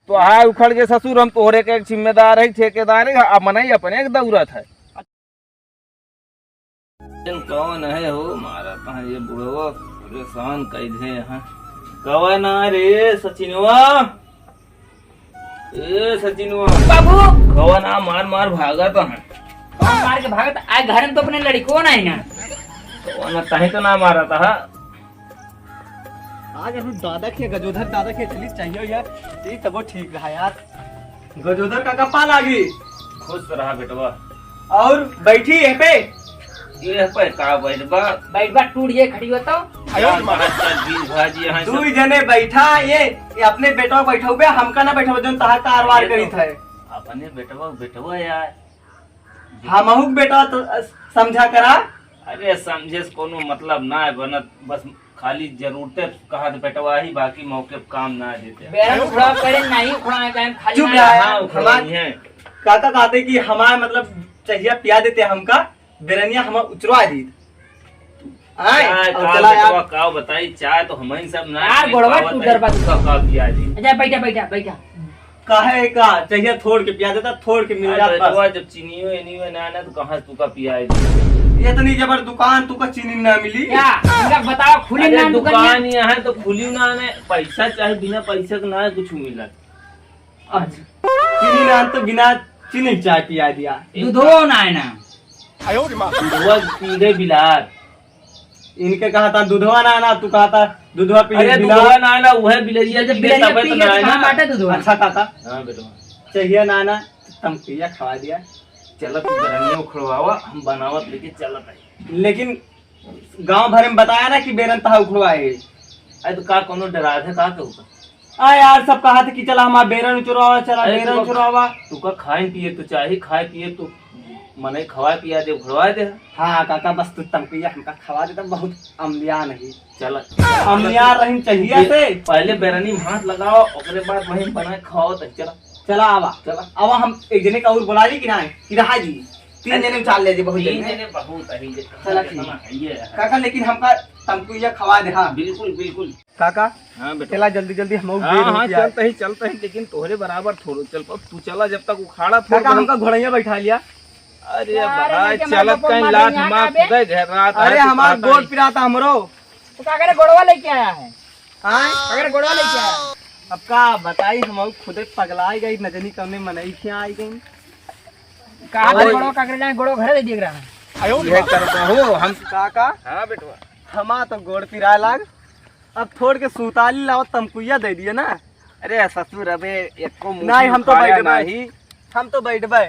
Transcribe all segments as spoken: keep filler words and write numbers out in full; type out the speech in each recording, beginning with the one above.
तो हाय उखड़ के ससुर, हम तोहरे के एक जिम्मेदार है, ठेकेदार है, अब मनई अपने एक दौरत है। कौन है हो मारा तहाँ ये बुढ़वा, परेशान कइ दे यहाँ। कवा ना रे सचिनवा, ए सचिनवा। बाबू। कवा ना मार मार भागत है। कौन मार के भागत? आए घर में तो अपने लड़को ना है ना। कवा ना तही तो ना मारा था। आज अभी दादा के, गजोधर दादा के चली चाहिए यार, ये तबो ठीक रहा यार। गजोधर काका पा लागी। खुश रहा बेटवा। और बैठी है पे? ये पे का बैठबा? बैठबा टूट जाए खड़ी हो तो। आयो यार, माँ। महाराज का बीज भाजी यहाँ सब। दुई जने बैठा, ये, ये अपने बेटवा बैठौबे, हमका ना बैठौबे, जोन तहार कारवार ये तो करीत है। अपने बेटवा, बेटवा यार। हमहू के बेटा तो समझा करा। अरे समझे से कोनो मतलब ना है बनत, बस खाली जरूरते कहा तो बेटवा ही, बाकी मौके पे काम ना देते। बेरन उखड़ा करे, नहीं उखड़ा है, कहीं खाली चुप ना रहा है। हाँ, उखड़ा हमार नहीं है। काका कहते कि हमार मतलब चाहिए पिया देते हमका, बेरनिया हम उचरवा दी। आए, चाय और का चला बेटवा, यार। का बताई, चाय तो हम ही सब ना यार, पी गोड़वा पावत टूट है, गरबा। का, का पिया दी? अच्छा, बैठा, बैठा, बैठा। काहे का? चाहिए थोड़ के पिया देता, थोड़ के मिल अरे जात बस। बेटवा, जब चीनियो एनियो ना आना तो कहाँ से तुका पियाए दी? इतनी जबर दुकान, तुका चीनी ना मिली? क्या? इनका बताओ, खुली अरे ना दुकान दुकान? यहाँ है तो खुली ना आने, पैसा चाहे, बिना पैसा के ना कुछ मिलत। अच्छा, चीनी ना तो बिना चीनी के चाय पिया दिया। दूधो ना है ना। दूधवा पी गए बिलार। इनके कहा था दूधवा ना आना, तू कहा था दूधवा पी अरे बिलार। दूधवा ना आना, वह बिलरिया जब पी गए बिलरिया तबे पी तो गए ना तो कहाँ आना। बाटे दूधवा? अच्छा काका, हाँ बेटवा। चाहिए ना आना, तमकुइया खवा दिया। चलत ही बेरनिया उखड़वावा, हम बनावत लेके चलत आई। लेकिन गांव भरे में बताया ना कि बेरन तहा उखड़वाए है। अरे तो का कोनो डरा है का कहू का? आ यार, सब कहा थे कि चला हमार बेरन उचरवावा, चला अरे बेरन तो उचरवावा। तुका खाए पिए तो चाही, खाए पिए तो मनई खवाए पिया दे, उखड़वाए दे। हाँ काका, बस तू तमकुइया हमका खवा देता, बहुत अमलिया नहीं। चला। अमलिया रही चाहिए ये से। पहले बेरनी में हाथ लगावा, ओकरे बाद वहीं बनाए खावा तो चला। चला आवा। चला। आवा, हम एक जने का और बुला ली कि ना, कि रहा जी? तीन अरे, जने उछाल ले जी, बहुत तीन जने। जने बहुत है, ये चला, ठीक। इतना है, ये है। काका, लेकिन हमका तमकुइया खवा दे, हाँ। बिल्कुल, बिल्कुल। काका, हाँ, बेटा। चला जल्दी, जल्दी, हम हाँ, बेर हाँ, होके आए। चलते ही, चलते ही, लेकिन तोहरे बराबर थोड़ो चल पाओ। तू चला, जब तक उखाड़ा फोड़ काका, दे। हमका घोड़ैया बैठा लिया। अरे अरे, भाई, लेकिन चलत हमारे कहीं बाप लात मार मार यहाँ खुदे घर रात अरे, है, तू हमार कहता गोड़ है। पिराता हमरो। तो का करे, गोड़वा लेके आया है? हाँ? का करे, गोड़वा लेके आया है? अब का बताई, हम खुदे पगलाई गई, न जानी कौने मनई के आई गई। कहा था अरे। गोड़वा का करे जाए, गोड़वा घरे दे दिए रहा है। ये करता हो हम। काका? हाँ बेटवा। हमा तो गोड़ पिराए लाग। अब थोड़ के सूताली लाओ, तमकुइया दे दिए ना। अरे ससुर, अबे एको मुट्ठी नहीं, हम तो उखाड़ा बैठबे। नहीं। हम तो बैठबे।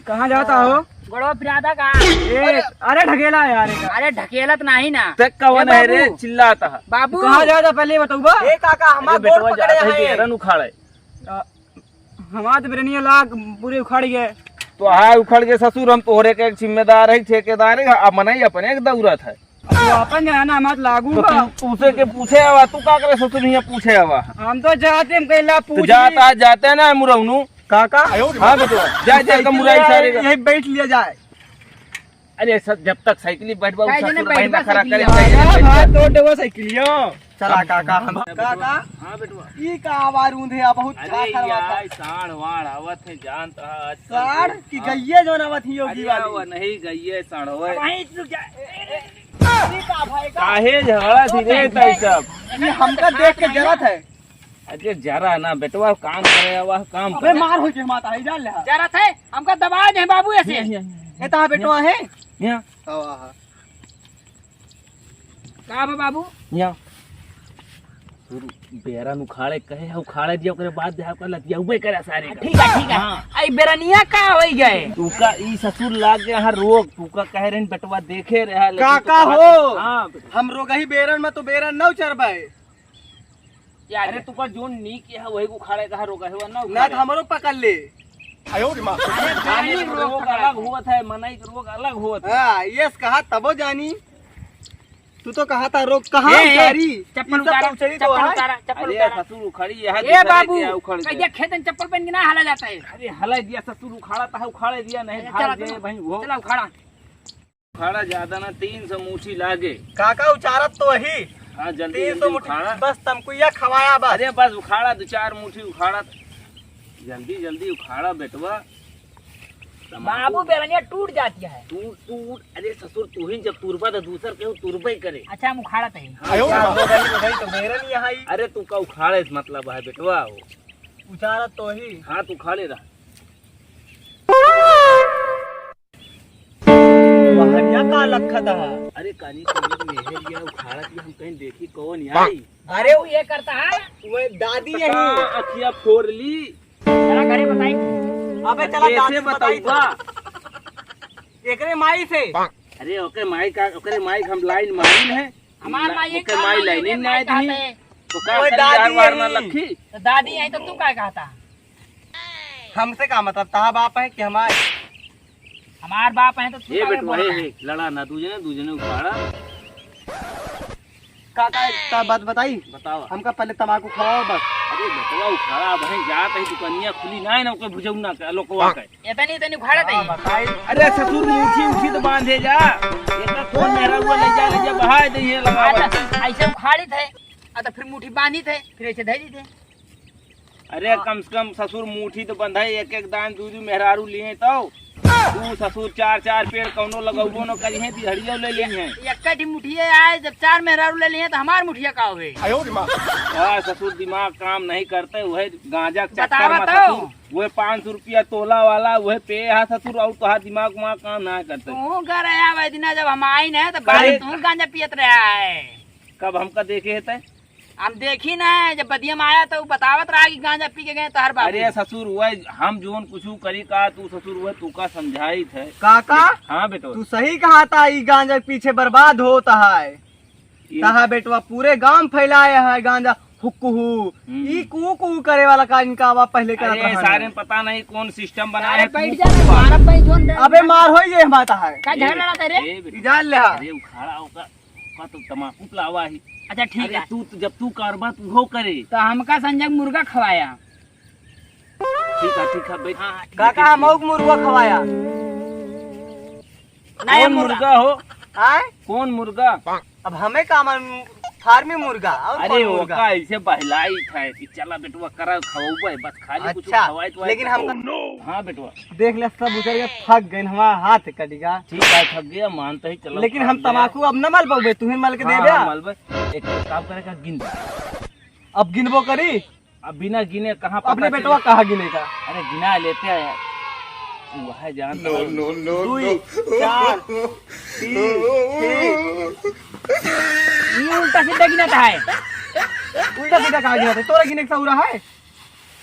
कहाँ जाता हो? गोड़वा पिराता का? ए, अरे ढकेला यार, एक। अरे ढकेलत नहीं ना। ते कवन ए है रे, बाबू। चिल्लाता है? बाबू। कहाँ जाता पहले बताऊबा? ए काका, हमार अरे गोड़ बेटवा पकड़े जाता है, हैं। बेरन उखाड़े। आ, हमार तो बेरनिया लाग पूरे उखाड़ गए। तो हाय उखड़ के ससुर, हम तोहरे के एक जिम्मेदार है, ठेकेदार है, अब मनई अपने एक दौरत है। अब अपन जाना मत लागू तो बा। तू, तूसे के पूछे आवा, तू का करे ससुर हियां पूछे आवा? हम तो जाते, हम कहला तो पूछ जाता, ली। जाते ना मुरौनू। काका? हाँ बेटवा, जा, जा, साइकिल कमुराई ले सारे आए, का। यही बैठ लिया जाए। अरे सब जब तक साइकिल ही बैठबा, काहे जने ससुर बहिन बैठबा नखरा साइकिल करे, ले? काहे जने अरे बैठबा? भाई, तो देवा साइकिलियो। चला काका, हम काका। हाँ बेटवा। ई का आवार ऊंधे आ बहुत अरे झांखर यार, वाता। साढ़ वाढ़ आवत है, जानत है आजकल साढ़ के। की हाँ। गइये जौन आवत ही योगी अरे वाली। वो नहीं गइये साढ़ होए। वहीं रुक जा। ए, ए, ए, ई का भाई का? काहे झगड़ा थी रे तई सब? ये हमका देख के जरत है। अरे जरा ना बेटवा, काम करे आवा, काम अबे करे। मार हो जे माता है, जान ले। जरत है, हमका दबा दे बाबू ऐसे। ये, ये, ये, ये तहा बेटवा है। यहाँ। आवा, आवा। का बा बाबू? यहाँ। शुरू बेरन उखाड़े कहे है, उखाड़े दिया, ओकरे बाद देहा ओकर लतिया उबे करे सारे का। ठीक है, ठीक है। हाँ। आई बेरनिया का होई गए? तू का ई ससुर लाग गया है रोग, तू का कह रहे हैं बेटवा देखे रहा, लेकिन काका तू हो। हाँ, बेटवा। हम रोगही बेरन में तो बेरन न उचरबे। या अरे, तू का जोन नीक है, वही को उखाड़े कहा रोग है, वो ना ना उखाड़े। तो हमरो पकड़ ले। अरे, अरे, बेरनी रोग रोग अलग होत है, मनई के रोग अलग होत है। हाँ, ये कहा तबो जानी। तू तो कहा था रोग कहाँ ए, ए, उतारी? चप्पल ई सब उतारा, तो उचरी तो चप्पल है। उतारा, चप्पल अरे, उतारा। ससुर उखाड़ी ए दिया, बाबू, उखाड़ दिया। कैसे खेत में चप्पल पहन के ना हला जाता है? अरे, हला दिया ससुर उखाड़ा था, उखाड़े दिया नहीं, अरे, फाड़ चला, दे चला। भाई, वो। चला, उखाड़ा। उखाड़ा ज्यादा ना, तीन सौ मूठी लागे। काका उचारत तो वही। हाँ, जल्दी, तीन सौ जल्दी मूठी, उखाड़ा। बस तमकुइया खवाया बस। अरे बस उखाड़ा, दो चार मूठी उखाड़ा। जल्दी जल्दी उखाड़ा बेटवा। तमाकू बाबू, बेरनिया टूट जाती है। तू, तू, अरे ससुर, तू ही जब तुरबा तो दूसर केहू तुरबे करे। अच्छा, हम उखाड़त है। हाँ, आयो रे माँ। भाई, भाई, तो बेरनिया है। अरे तू का उखाड़े से मतलब है बेटवा हो। उचारत तो ही। हाँ, तू उखाड़े रहा। बहरिया का लखत है? अरे कानी, तू मेहरिया उखाड़त ही, हम कहीं देखी कौन आई। अरे वो ये करता है, वो दादी यही। अखिया फोड़ ली। चला घरे बताई। अबे चला कैसे दादी से बताई बताऊंगा? तो। एकरे माई से। अरे ओके माई का, ओकरे माई का हम लाइन मारिन है। हमार माई ओके का माई माई लाइन ओके ना माई दी। कहते हैं। तो का ओए करी दादी यार मारना यही। लखी? तो दादी यही तो तू का कहता? हमसे का मतलब? तहा बाप है कि हमार? हमार बाप है तो तू ये काहे बेटवा, बोलत हे, है? हे, लड़ा ना, दू जने, दू जने उखाड़ा। का, का, का बात बताई? बतावा। हमका पहले तमाकू खवाओ बस। अरे बेटवा उखाड़ा, अब हैं जात है दुकनिया खुली ना है ना, ओके भुजौना का, लोकवा का। इतनी, इतनी उखाड़ा हाँ, दे। बताई। अरे ससुर, मुठी उठी तो बांधे जा। ये तो कौन मेहरा हुआ ले जा, ले जा, बहाए दे ये लगा अच्छा, बाटे। ऐसे उखाड़ी थे, आ तो फिर मुठी बांधी थे, फिर ऐसे धरी थे। अरे हाँ। कम से कम ससुर मुठी तो बंधाई, एक एक दान दू दू मेहरारू लिए तो। तू ससुर चार चार पेड़ कौनो लगौबो न करी है, दिहड़ियो ले ली है। एक ही मुठिया आए, जब चार मेहरारू ले लिए तो हमार मुठिया का होवे? आयो रे माँ। हाँ, ससुर दिमाग काम नहीं करते, वह गांजा के चक्कर बतावा में तो। ससुर, वह पाँच सौ रुपया तोला वाला, वह पे हा ससुर, और तोहार दिमाग उमाग काम ना करते। तू घर आया वह दिना जब हम आई न, तो अरे। बाहर तू गांजा पियत रहा है। कब हमका देखे है तै? हम देखी ना, जब बदिया में आया तो बतावत रहा कि गांजा पी के गए तोहर बाबू। अरे ससुर, वह हम जोन कुछ करी का, तू ससुर वह तू का समझाई थे। का का? हाँ बेटो। तू सही कहा था, ई गांजा के पीछे बर्बाद होता है। ई तहा बेटवा पूरे गांव फैलाए है गांजा हुक्कू हु। हम्म। ई कू कू करे वाला का इनका आवा पहले करत अरे रहा सारे है। पता नहीं कौन सिस्टम बनाए अरे है, बैठ कू जा रे, कू। मारब बैठ जोन। अबे मार होई ये हमारा है। का झगड़ा लड़त है रे? ए बेटा। ई जान ले हा। अरे उखाड़ा होगा। का तो तमाकू लावा ही। अच्छा, ठीक अरे है। तू तो, जब तू करबा, तू हो करे। तो हमका संजय मुर्गा खवाया। ठीक है, ठीक है, बैठ। हाँ, ठीक है, काका, ठीक है। हम और मुर्गा खवाया। नहीं, कौन मुर्गा। मुर्गा हो? आय? कौन मुर्गा? अब हमें का मालूम, फार्मी मुर्गा और अरे कौन वो मुर्गा? का ऐसे बहलाई था कि चला बेटवा करा खवाऊबे, बस खाली कुछ अच्छा, खवाई तो लेकिन हम हाँ बेटवा। देख ले, सब उतर के थक गए, हमारा हाथ कट गया। ठीक है, थक गया, मानते ही चलो, लेकिन खा हम ले। तमाकू अब न मल पाऊबे, तू ही मल के हाँ, दे दे। हाँ, मलबे। एक काम करे का, गिन दे। अब गिनबो करी? अब बिना गिने कहाँ पता अपने बेटवा चले? कहाँ गिने का? अरे, गिना लेते हैं। वह जानता नो, है। नो, नो, दुई, नो। चार, तीन, छह। ये उल्टा सीधा गिना था है। उल्टा सीधा कहाँ गिना था? तोरा गिने का सौरा है?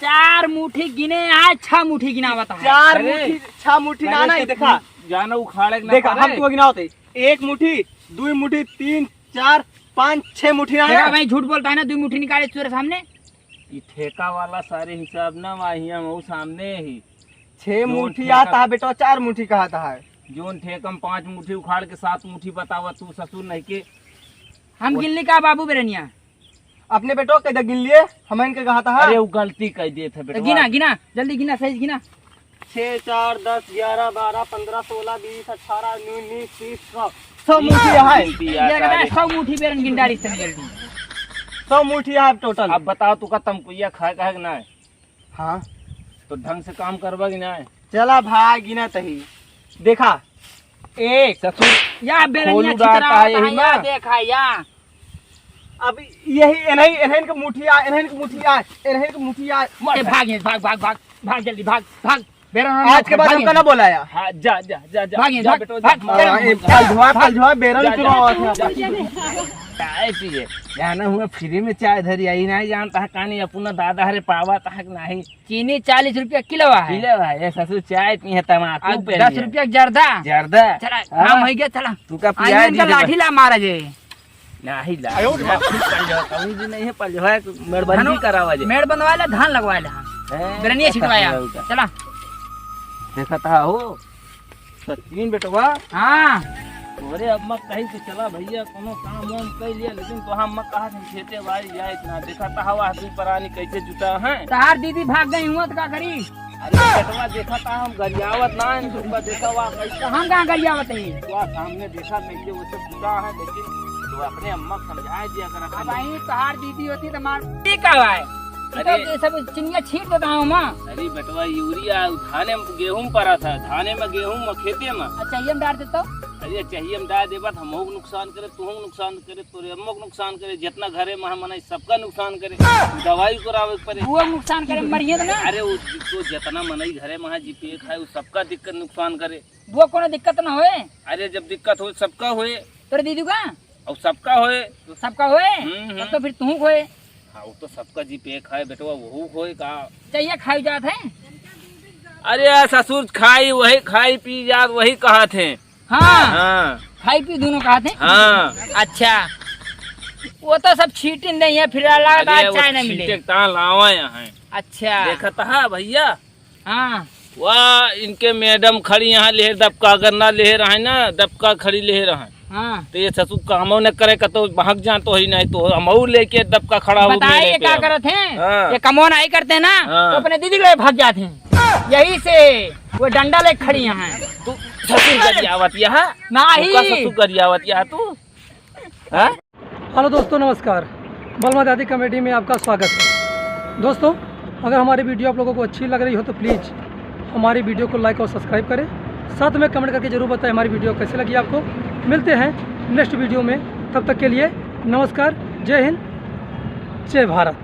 चार मुट्ठी गिने आए, छह मुट्ठी गिनावत है। चार अरे, मुट्ठी, छह मुट्ठी ना, अरे, ना, तो देखा। तू जाना उखाड़े के ना देखा, हम पारे। तो गिनावत है। एक मुट्ठी, दुई मुट्ठी, तीन, चार, पाँच, छह मुट्ठी ना देखा है। भाई, झूठ बोलता है ना, दुई मुट्ठी निकाले तोरे सामने। ई ठेका वाला सारे हिसाब ना, वहाँ हियाँ वो सामने ही। छह जोन मुट्ठी ठेका आता है बेटा, चार मुट्ठी कहता है। जोन ठेका में पाँच मुट्ठी उखाड़ के सात मुट्ठी बतावा तू ससुर नहीं के। हम वो गिनली का बाबू बेरनिया? अपने बेटो के गिन लिए, हम इनके कहा था। अरे, वो गलती कर दिए थे तो बेटवा। गिना, गिना, जल्दी गिना, सही गिना। छः, चार, दस, ग्यारह, बारह, पन्द्रह, सोलह, बीस, अठारह, उन्नीस, बीस, सौ। सौ मुट्ठी है। ये कहता है, सौ मुट्ठी बेरन गिन डाली इसने जल्दी। सौ मुट्ठी है टोटल। अब बताओ, तू का तमकुइया खाए का है कि ना? हाँ। तो ढंग से काम करबा कि ना? चला भाई, गिना तही। देखा, एक। ससुर, या बेरनिया खोलू छितरा डालता है होता है, यही या ना? देखा, या। अब यही एनही, एनहन के मुट्ठी आ, एनहन के मुट्ठी आ, एनहन के मुट्ठी आ। ए, भाग, भाग, भाग, भाग, भाग, जल्दी भाग, भाग। बेरन आज के बाद भाग, हमका ना बोलाया। हाँ, जा, जा, जा, जा, भाग, जा, भाग, बेटवा, भाग, जा। हाँ, ए, पलझवा, पलझवा, बेरन जा, चुरावा जा, था। जा, जा। काहे चीज है? जाना हुआ फ्री में चाय धरी आई, नहीं जानता है कहानी, अपना दादा हरे पावा तक नहीं। चीनी चालीस रुपया किलो है। किलो है, ये ससुर चाय पी है, तमाकू और पे दस लिया। रुपया जर्दा। जर्दा। चला, हाँ। काम हो गया, चला। तू का आज पिया इनका दी रे लाठी बस। ला मारा जे। नाही ला। आयो रे बाप। लाठी पल जाओ, कौन जी नहीं है, पल जाओ, मेड़बंदी धानो, करावा जे। मेड़ बनवा ले, धान लगवा ले, हाँ। हैं? बेरनिया छिटवाया। पता नहीं होगा। चला। देखा था हो। सचिन बेटवा। हाँ। तोरे अम्मा कही कि चला भैया कोनो काम वाम कर लिया, लेकिन तो हम अम्मा कहा हम खेते बाड़ी जाए इतना। देखा था हवा दू परानी कैसे जुटा है। तहार दीदी भाग गई हुआ तो का करी? अरे बेटवा देखा था हम गरियावत ना है, तुमका देखा हुआ कैसे। तो हम कहाँ गरियावत है? तो सामने देखा कैसे वो सब जुटा है, लेकिन तो अपने अम्मा को समझाए दिया कर। अब भाई तहार दीदी होती तो मार ठीक है। तो अरे। ये सब चिनिया छीट देता हूँ माँ। अरे बेटवा, यूरिया धाने में, गेहूं में पड़ा था, धाने में, गेहूं में, खेते में। अच्छा, ये में डाल देता हूँ। अरे चाहिए हम डाल देबा तो हमहू के नुकसान करे, तुहू के नुकसान करे, तोरे अम्मो के नुकसान करे, जितना घरे में है मनई सबका नुकसान करे। दवाई करावे के पड़े। वो नुकसान करे, मरिए तो ना। अरे वो तो जितना मनई घरे में है जी पे खाए, वो सबका दिक्कत नुकसान करे। वो कोनो दिक्कत ना होए। अरे जब दिक्कत हो सबका होए। तोरे दीदी का? और सबका होए। तो सबका होए? हम्म, हम्म। तब तो फिर तू होए। हाँ, वो तो सबका जी पे खाए बेटवा, वहू होए का? चाहिए खाई जात है। अरे यार ससुर, खाई वही, खाई पी जात वही कहत हैं। हाँ। हाँ। खाई पी दोनों कहत हैं। हाँ। अच्छा, वो तो सब छीटिन नहीं है, फिर अलग अरे, वो चाय नहीं मिले। छीटे के तान लावा यहाँ है। अच्छा। देखत हा भैया, हाँ। वाह, इनके मैडम खड़ी यहाँ लेहे दबका, अगर ना लेहे रहे ना, दबका खड़ी लेहे रहे। हाँ। तो ये ससुर कामो न करे, कतो बहक जान तो ही नहीं, तो हमहू लेके दबका खड़ा हो बताए मेरे ये पे का अब। करत हैं? हाँ। ये कमो नहीं करते ना, हाँ। तो अपने दीदी के लिए भाग जाते हैं। यही से वो डंडा लेके खड़ी यहाँ है। तू ससुर गरियावत यहाँ? नहीं। तू का ससुर गरियावत यहाँ तू? हाँ? हेलो दोस्तों, नमस्कार। बलमा दादी कॉमेडी में आपका स्वागत है। दोस्तों, अगर हमारी वीडियो आप लोगों को अच्छी लग रही हो तो प्लीज हमारी वीडियो को लाइक और सब्सक्राइब करें, साथ में कमेंट करके जरूर बताएं हमारी वीडियो कैसे लगी आपको। मिलते हैं नेक्स्ट वीडियो में, तब तक के लिए नमस्कार, जय हिंद, जय भारत।